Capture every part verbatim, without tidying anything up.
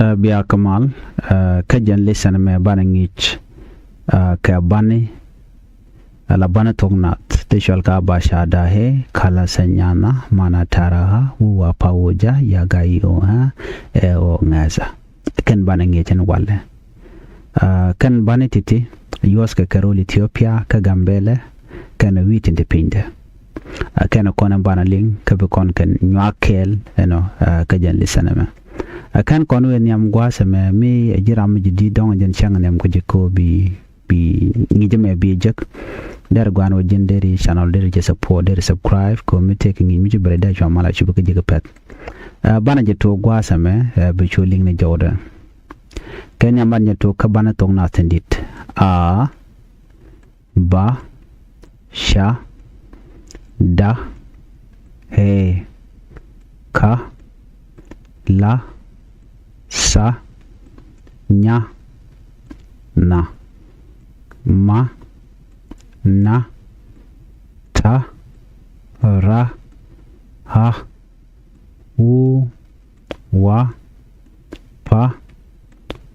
Ɛ, bia kɛ mal, ɛ, kä jɛn lesson mɛ banɛ ŋi̱i̱c, ɛ, kɛ bani, ɛ, la bani thok nath ti cual ka ba ca da he ka la sɛ nya na ma na ta ra ha wu wa pa wu ja ya ga i o ha ɛ o ŋɛ sa. Kɛn banɛ ŋi̱i̱c ɛn walɛ. Ɛ, kɛn bani titi yuɔth kɛ kɛ rol Ethiopia kä Gambɛlɛ kɛn wi̱i̱ tin ti piny dɛ. Ɛ, kɛn kɔn ɛn banɛ liŋ kä bi kɔn kɛn nyuak kɛɛl ɛnɔ, ɛ, kä jɛn lesson mɛ. Ɛ, kɛn kɔn wëë nhiam gua̱a̱th ɛmɛ mi ɛ ji̱ ram mi ji̱ di̱t dɔ̱ŋ ɛ jɛn cäŋ nhiam kä ji̱ kɛ ɣöö bi, bi ŋi̱i̱c ɛmɛ bi jek. Deri gua̱a̱n wä ji̱n deri channel deri jɛ support deri subscribe kɛ ɣöö mi tëëkɛ ŋi̱i̱c mi ci bɛ rɛy dee cua mal a cup kä ji̱ kɛ pɛ̈th. Ɛ, banɛ jɛ tuɔɔk gua̱a̱th ɛmɛ, ɛ, bi cu liŋ ni jɔwdɛ. Kɛn nhiam banɛ jɛ tuɔɔk kä banɛ thok nath thi̱n di̱t. A, ba, ca, da, ɛ, ka, la, sa, nya, na, ma, na, ta, ra, ha, wu, wa, pa,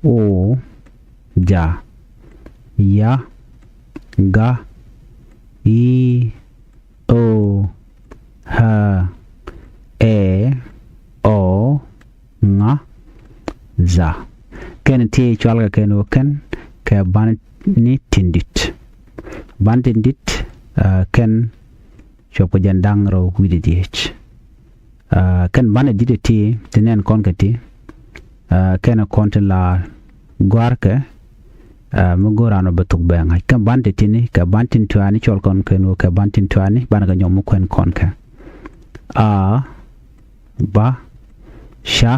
o, ja, ya, ga, i, o, ha, ɛ, ɔ, ŋa, dha. Kɛn ti cual kɛ kɛn wä kɛn kɛ bani tin di̱t. Bani tin di̱t, ɛ, kɛn cuɔp kɛ jɛn da̱ŋ rɛw wi̱cdɛ dhieec. Ɛ, kɛn bani di̱t ti ti nɛn kɔn kɛ ti, ɛ, kɛn kɔn ti la gɔ̱a̱rkɛ, ɛ, mi go̱o̱r an ɔ bɛ thuk bɛ ŋa̱c. Kɛn bani ti tini kɛ bani tin tuani cuɔl kɔn kɛn wä kɛ bani tin tuani banɛ kɛ nyɔm mi kuɛn kɔn kɛ. A, ba, ca,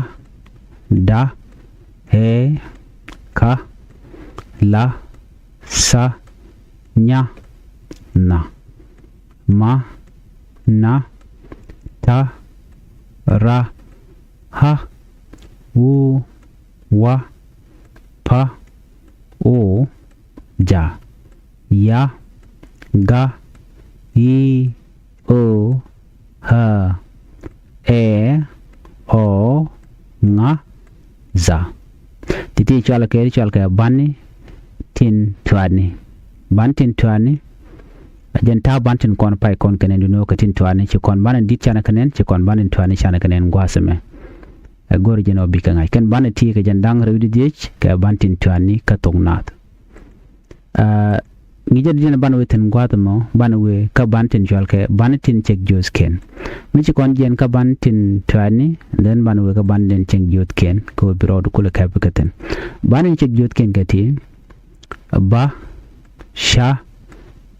da, ɛ, ka, la, sa, nya, na, ma, na, ta, ra, ha, wu, wa, pa, o, ja, ya, ga, i, o, ha, ɛ, ɔ, ŋa, dha. Ti ti cual kɛ, cual kɛ bani tin tuani. Bani tin tuani. A jɛn ta̱a̱ bani tin kɔn pay kɔn kɛnɛ dunɔ kɛ tin tuani. Ci kɔn bani di̱t canɛ kɛnɛn, ci kɔn bani tuani canɛ kɛnɛn gua̱a̱th ɛmɛ. Ɛ go̱r jɛn ɔ bikɛ ŋa̱c. Kɛn bani ti kɛ jɛn da̱ŋ rɛw wi̱cdɛ dhieec kɛ bani tin tuani kä thok nath. Ɛ, ŋi̱i̱cä di̱t banɛ wee thi̱n gua̱a̱th ɛmɔ, banɛ wee kä bani tin cual kɛ bani tin cek jiöthkiɛn. Mi ci kɔn jiɛn kä bani tin tuani, then banɛ wee kä bani tin cek jiöthkiɛn kɛ ɣöö bi rɔɔdu kulɛ kɛp kɛ thi̱n. Bani tin cek jiöthkiɛn kɛ ti, ba, ca,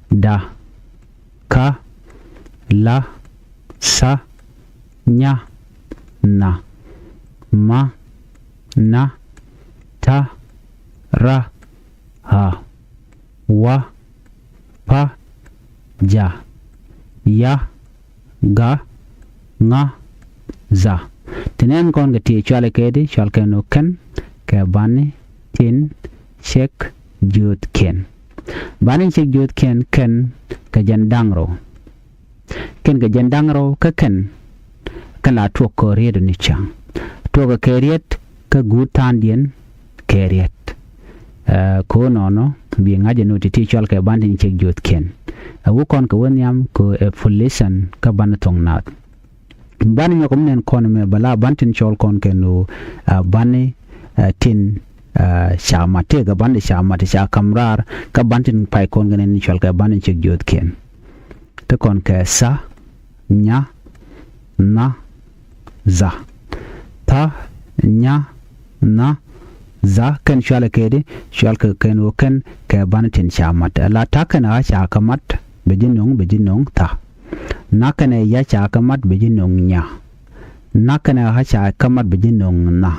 da, ka, la, sa, nya, na, ma, na, ta, ra, ha, wa, pa, ja, ya, ga, ŋa, dha. Ti nɛn kɔn kɛ ti cualɛ kɛ di, cual kɛn ɔ kɛn kɛ bani tin cek jiöthkiɛn. Bani cek jiöthkiɛn kɛn kɛ jɛn da̱ŋ rɛw. Kɛn kɛ jɛn da̱ŋ rɛw kä kɛn, kɛn la tuɔk kɛ riet ni cäŋ. Tuɔk kɛ riet kä guut tha̱a̱ŋdiɛn kɛ riet. Ɛ, kɛ ɣöö nɔnɔ bi ŋa̱c ɛn ɣöö ti ti cual kɛ bani tin cek jiöthkiɛn. Ɛ wä kɔn kɛ wä nhiam kɛ ɣöö ɛ full lesson kä bani thok nath. Bani nyɔk mi nɛn kɔn mɛ bɛ la bani tin cɔl kɔn kɛn ɣöö, ɛ, bani, ɛ, tin, ɛ, ca mat tëëkɛ bani ca mat ca ka̱m raar kä bani tin pay kɔn kɛn ni cual kɛ bani cek jiöthkiɛn. Ti kɔn kɛ tha, nya, na, dha. Tha, nya, na, dha. Kɛn cualɛ kɛ di, cual kɛ kɛn ɣöö kɛn kɛ bani tin ca mat. Ala tha kɛnɛ ɣä ca kɛ mat, bɛ ji̱ no̱ŋ, bɛ ji̱ no̱ŋ tha. Na kɛnɛ ya ca kɛ mat, bɛ ji̱ no̱ŋ nya. Na kɛnɛ ɣä ca kɛ mat, bɛ ji̱ no̱ŋ na.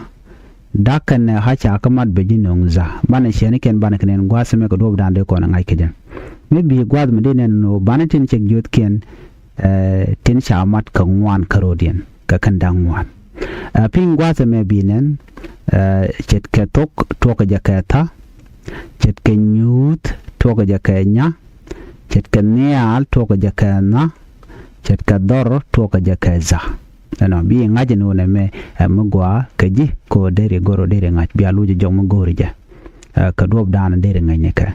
Da kɛnɛ ɣä ca kɛ mat, bɛ ji̱ no̱ŋ dha. Banɛ ciɛni kɛn banɛ kɛ nɛn gua̱a̱th mɛ kɛ duɔ̱ɔ̱pdan dee kɔn ɛ ŋa̱c kɛ jɛ. Mi bi gua̱a̱th mi dee nɛn ɣöö banɛ tin cek jiöthkiɛn, ɛ, tin ca mat kɛ ŋuan kä ro̱diɛn kɛ kɛn da̱ŋ ŋuan. Ɛ, pi̱ny gua̱a̱th ɛmɛ bi nɛn, ɛ, ce̱tkɛ thok tuɔɔkɛ jɛ kɛ tha, ce̱tkɛ nyuuth tuɔɔkɛ jɛ kɛ nya, ce̱tkɛ nhial tuɔɔkɛ jɛ kɛ nha, ce̱tkɛ dhɔr tuɔɔkɛ jɛ kɛ dha. Ɛnɔ bi ŋa̱c ni wä nɛmɛ, ɛ, mi gɔaa kä ji̱ kɛ ɣöö deri go̱r ɣöö deri ŋa̱c bia luc jɔk mi go̱o̱ri jɛ. Ɛ, kä duɔ̱ɔ̱pdan deri ŋäcnikɛ.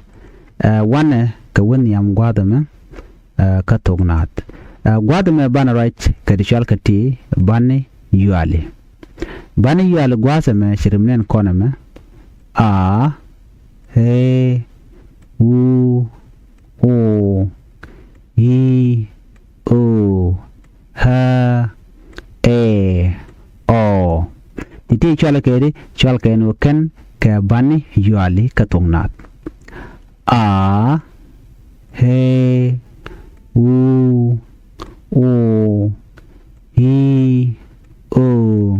Ɛ, wanɛ kɛ wä nhiam gua̱a̱th ɛmɛ, ɛ, kä thok naath. Ɛ, gua̱a̱th ɛmɛ banɛ ruac kɛ ti cɔal kɛ ti bani yuali. Bani yuali gua̱a̱th ɛmɛ ci rim nɛn kɔn ɛmɛ. A, ɛ, u, o, i, o, ɛ, ɛ, ɔ. Ti ti cɔal kɛ di, cɔal kɛ ni wä kɛn kɛ bani yuali kä thok naath. A, ɛ, u, o, i, o,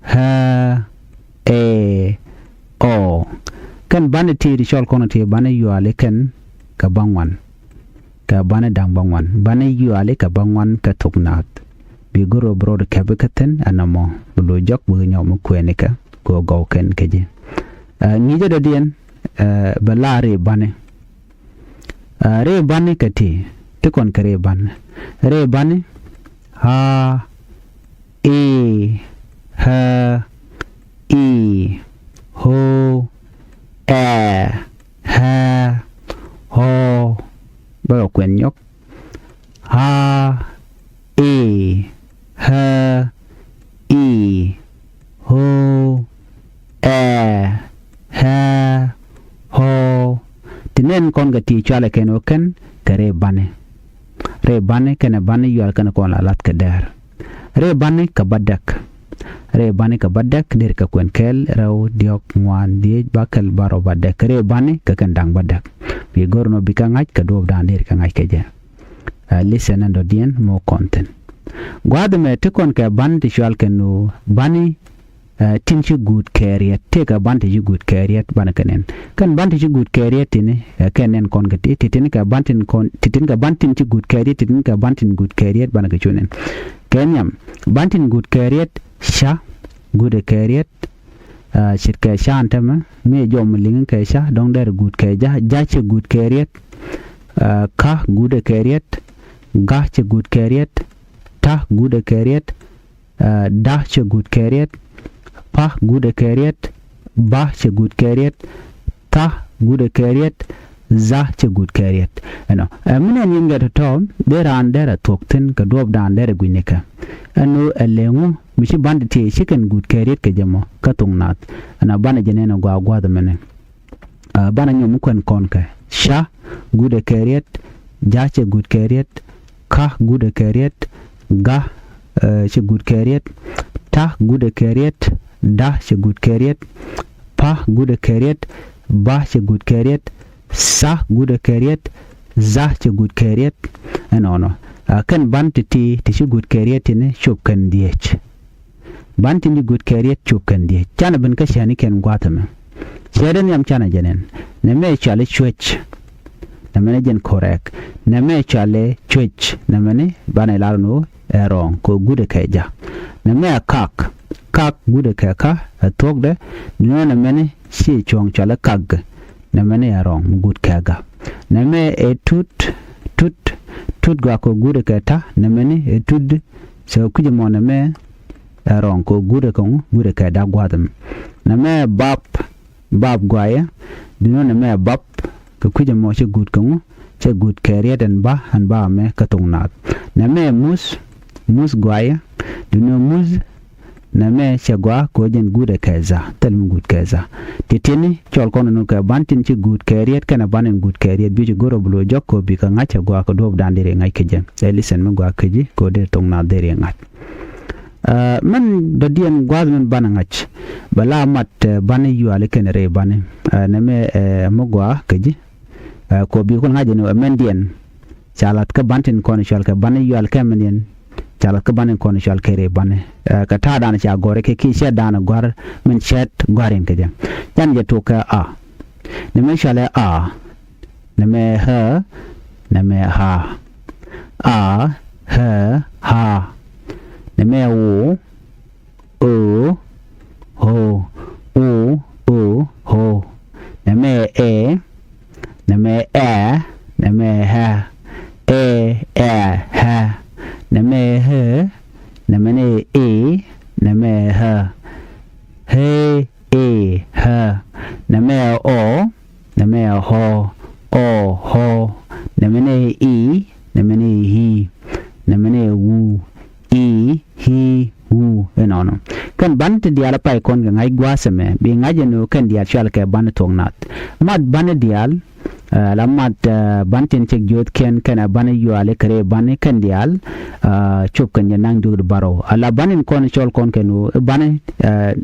ɛ, ɛ, ɔ. Kɛn bani ti ti cɔl kɔn ti bani yuali kɛn kɛ bäŋuan. Kɛ bani da̱ŋ bäŋuan. Bani yuali kɛ bäŋuan kɛ thok naath. Bi go̱r ɣöö bi rɔɔd kɛpi kä thi̱n ɛn ɛmɔ. Bi lo̱c jɔk bi nyɔk mi kuɛɛnikɛ. Kɛ ɣöö gɔw kɛn kɛ ji̱. Ɛ, ŋi̱i̱cä dɔ̱diɛn, ɛ, bɛ la ri bani. Ɛ, ri bani kɛ ti, ti kɔn kɛ ri bani. Ri bani, a, i, ɛ, i, o, ɛ, ɛ, ɔ. Bɛ kɛ kuɛn nyɔk. A, i, ɛ, i, o, ɛ, ɛ, ɔ. Ti nɛn kɔn kɛ ti cualɛ kɛn wä kɛn kɛ ri bani. Ri bani kɛnɛ bani yual kɛnɛ kɔn la lath kɛ dɛr. Ri bani kɛ bädäk. Ri bani kɛ bädäk der kɛ kuɛn kɛl rɛw diɔk ŋuan dhiec bakɛl barɔ bädäk. Ri bani kɛ kɛn da̱ŋ bädäk. Bi go̱r nɔ bi kɛ ŋa̱c kɛ duɔ̱ɔ̱pdan der kɛ ŋa̱c kɛ jɛ. Ɛ, listen ɛn dɔ̱diɛn mɔ kɔn thi̱n. Gua̱a̱th ɛmɛ ti kɔn kɛ bani ti cual kɛn ɣöö bani, ɛ, tin ci guut kɛ riɛt, tëëkɛ bani ti ci guut kɛ riɛt banɛ kɛ nɛn. Kɛn bani ti ci guut kɛ riɛt tini, ɛ, kɛ nɛn kɔn kɛ ti, ti tini kɛ bani tin kɔn, ti tini kɛ bani tin ci guut kɛ riɛt, ti tini kɛ bani tin guut kɛ riɛt banɛ kɛ cu nɛn. Kɛ nhiam, bani tin guut kɛ riɛt, ca, guut ɛ kɛ riɛt, Ɛ, ce̱tkɛ ca ɛn täämɛ mi jɔw mi liŋ kɛ ca dɔ̱ŋ derɛ guut kɛ ja, ja cɛ guut kɛ riɛt. Ɛ, ka guut ɛ kɛ riɛt. Ga cɛ guut kɛ riɛt. Ta guut ɛ kɛ riɛt. Ɛ, da cɛ guut kɛ riɛt. Pa guut ɛ kɛ riɛt. Ba cɛ guut kɛ riɛt. Tha guut ɛ kɛ riɛt. Dha cɛ guut kɛ riɛt. Ɛnɔ, ɛ, mi nɛn yɛn gɛ tɔ̱tɔ̱ dee raan derɛ thuɔ̱k thi̱n kɛ duɔ̱ɔ̱pdan derɛ gui̱cnikɛ. Ɛn ɣöö ɛ lëŋu mi ci bani ti ti ci kɛn guut kɛ riɛt kɛ jɛ mɔ kä thok naath. Ɛn a banɛ jɛ nɛn a gɔaa gua̱a̱th ɛmɛnɛ. Ɛ, banɛ nyɔm mi kuɛn kɔn kɛ ca guut ɛ kɛ riɛt. Ja cɛ guut kɛ riɛt. Ka guut ɛ kɛ riɛt. Ga, ɛ, cɛ guut kɛ riɛt. Ta guut ɛ kɛ riɛt. Da cɛ guut kɛ riɛt. Pa guut ɛ kɛ riɛt. Ba cɛ guut kɛ riɛt. Tha guut ɛ kɛ riɛt. Dha cɛ guut kɛ riɛt. Ɛnɔnɔ. Ɛ, kɛn bani ti ti ti ci guut kɛ riɛt tini cop kɛn dhiec. Bani tin ci guut kɛ riɛt cop kɛn dhiec. Canɛ ben kä cäätnikɛn gua̱a̱th ɛmɛ. Cäätdɛ nhiam canɛ jɛ nɛn. Nɛmɛ cɔali cuec. Nɛmɛni jɛn correct. Nɛmɛ cɔali cuec. Nɛmɛni banɛ lar ni ɣöö ɛ wrong kɛ ɣöö guut ɛ kɛ ja. Nɛmɛ ɛ kak. Kak guut ɛ kɛ ka, ɛ thuɔ̱kdɛ. Duŋni nɛmɛni ci cuɔ̱ŋ cɔali kak. Nɛmɛni ɛ wrong mi guut kɛ ga. Nɛmɛ ɛ tut. Tut. Tut gɔaa kɛ ɣöö guut ɛ kɛ ta. Nɛmɛni ɛ tut. So kui̱c ɛmɔ nɛmɛ ɛ wrong kɛ ɣöö guut ɛ kɛ ŋu, guut ɛ kɛ da̱k gua̱a̱th ɛmɛ. Nɛmɛ ɛ bap, bap gɔaa yɛ. Duŋni nɛmɛ ɛ bap kɛ kui̱c ɛmɔ cɛ guut kɛ ŋu, cɛ guut kɛ riɛt ɛn ba, ɛn ba ɛmɛ kä thok naath. Nɛmɛ ɛ muth, muth gɔaa yɛ. Duŋni muth nɛmɛ cɛ gɔaa kɛ ɣöö jɛn guut ɛ kɛ dha, thil mi guut kɛ dha. Ti tini cɔl kɔn ni kɛ bani tin ci guut kɛ riɛt kɛnɛ bani tin guut kɛ riɛt bi ci go̱r ɔ bi lo̱c jɔk kɛ ɣöö bi kɛ ŋa̱c ɛ gɔaa kɛ duɔ̱ɔ̱pdan deri ŋa̱c kɛ jɛ. Ɛ listen mi gɔaa kä ji̱ kɛ ɣöö deri thok naath deri ŋa̱c. Ɛ, min dɔ̱diɛn gua̱a̱th min banɛ ŋa̱c. Bɛ la mat, ɛ, bani yuali kɛnɛ ri bani. Ɛ, nɛmɛ, ɛ, mi gɔaa kä ji̱. Ɛ, kɛ ɣöö bi kulɛ ŋa̱c jɛ ni ɣöö mɛndiɛn ca lath kä bani tin kɔn cual kɛ bani yual kɛ mɛndiɛn. Ca lath kä bani tin kɔn cual kɛ ri bani. Ɛ, kɛ ta̱a̱dan ca gɔ̱r kɛ kiɛ cɛɛtdan gɔ̱a̱r min cɛɛt gɔ̱a̱r in kɛ jɛ. Canɛ jɛ tok kɛ a. Nɛmɛ cɔalɛ a. Nɛmɛ ɛ ɣä. Nɛmɛ ɛ ɣaa. A, ɣä, ɣaa. Nɛmɛ ɛ o. Ö, ɣö. O, ö, ɣöö. Nɛmɛ ɛ ɛ. Nɛmɛ ɛ ɛ. Nɛmɛ ɛ ɛ. Ɛ ɛ, ɛ ɛ. Nɛmɛ ɛ ɛ. Nɛmɛ ni Hee, ëë, hää. Nɛmɛ ɛ ɔ. Nɛmɛ ɛ hɔ. Ɔ, hɔ. Nɛmɛ ni ɛ i. Nɛmɛ ni ɛ hi. Nɛmɛ ni ɛ wu. I, hi, wu. Inɔnɔ. Kɛn bani ti diaal pay kɔn kɛ ŋa̱c gua̱a̱th ɛmɛ, bi ŋa̱c ɛn ɣöö kɛn diaal cɔalkɛ bani thuɔ̱k naath. Mat bani diaal, ɛ, la mat, ɛ, bani tin cik jiöthkiɛn kɛnɛ bani yuali kɛ rɛy bani kɛn diaal, ɛ, cop kɛn jɛ naŋ diɔ̱k di bärɔw. Ala bani in kɔn cɔl kɔn kɛn ɣöö i̱ bani, ɛ,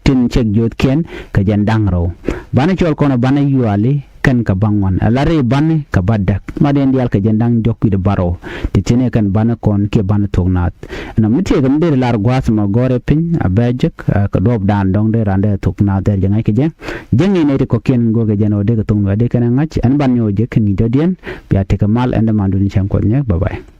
tin cik jiöthkiɛn kɛ jɛn da̱ŋ rɛw. Bani cɔl kɔn ɛ bani yuali kɛn kɛ bäŋuan. Ala rɛy bani kɛ bädäk. Mat in diaal kɛ jɛn da̱ŋ diɔ̱k wi̱cdɛ bärɔw. Ti tin ɛ kɛn bani kɔn kiɛ bani thuɔ̱k naath. Ɛn ɔ mi tiɛɛkɛ mi deri lar gua̱a̱th mɔ gɔ̱rɛ piny a bɛ jek, ɛ, kɛ duɔ̱ɔ̱pdan dɔ̱ŋ dee randɛ thuɔ̱k naath dee jɛ ŋa̱c kɛ jɛ. Jɛ ŋi̱i̱n ɛ ti kɔ̱kiɛn in go̱o̱kɛ jɛn ɔ dee kɛ thuɔ̱k naath dee kɛn ɛ ŋa̱c. Ɛn ban nyɔk jek kɛ ŋi̱i̱c dɔ̱diɛn. Bia tekɛ mal ɛn dämandun cäŋ kuɔth nyɛ. Bye bye.